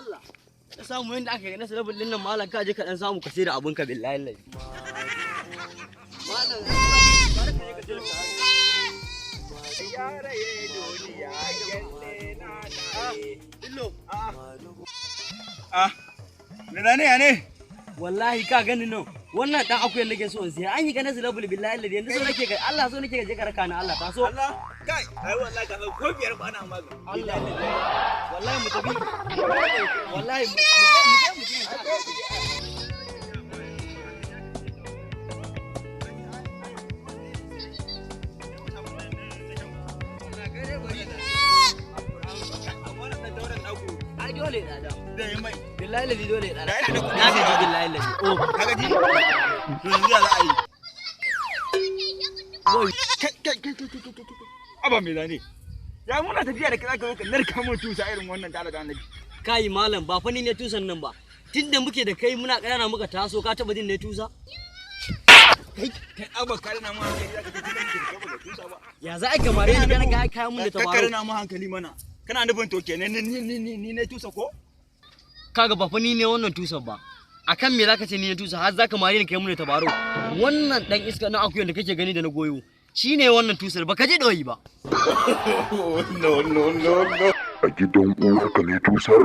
Allah. Ka samu yanda aka yi na level din nan, malam, ka je ka dan samu ka sai da abun ka, billahi lazi. Malam, bari ka je ka sai da kayan. Illo. Ah, na ne ya ne? Wallahi ka gani nan. Wannan dan akuyan nake so in siya. An yi ganin level, billahi lazi. Yanzu so nake ka Allah, so nake ka je ka raka ni, Allah ta so. Allah, kai, ai wallahi ka san ko biyar ba ana magana. Allah, wallahi mu tafi. Wallahi mu je, mu je, mu je. Ai dole ya tsada. Da yi mai. Billahi lazi dole ya tsada. Da yana da kuɗi. Na gaji, billahi lazi. Oh. Ka gaji? To yanzu ya za a yi? Wai. Kai, kai, kai, kai, kai, kai, kai. Aba mai zane. Ya muna tafiya da kai zaka zo ka narka mun tusa irin wannan da Allah da Annabi? Kai malam, ba fa ni ne tusan nan ba. Tunda muke da kai muna ƙanana muka taso, ka taba jin ne tusa? Kai, kai, aba ka rena mun hankali, zaka ce tunda muke da kai baka tusa ba. Ya za a kamare ni kana ga kayan mun da Ka tabaro? rena mun hankali mana. Kana nufin to kenan ni ne tusa ko? Kaga, ba fa ni ne wannan tusan ba. Akan me zaka ce ni ne tusa har zaka mare ni kai mun da tabaro? Wannan dan iska na akuyan da kake gani da na goyo shine wannan tusar, baka ji doyi ba. A gidan uwarka ne tusar?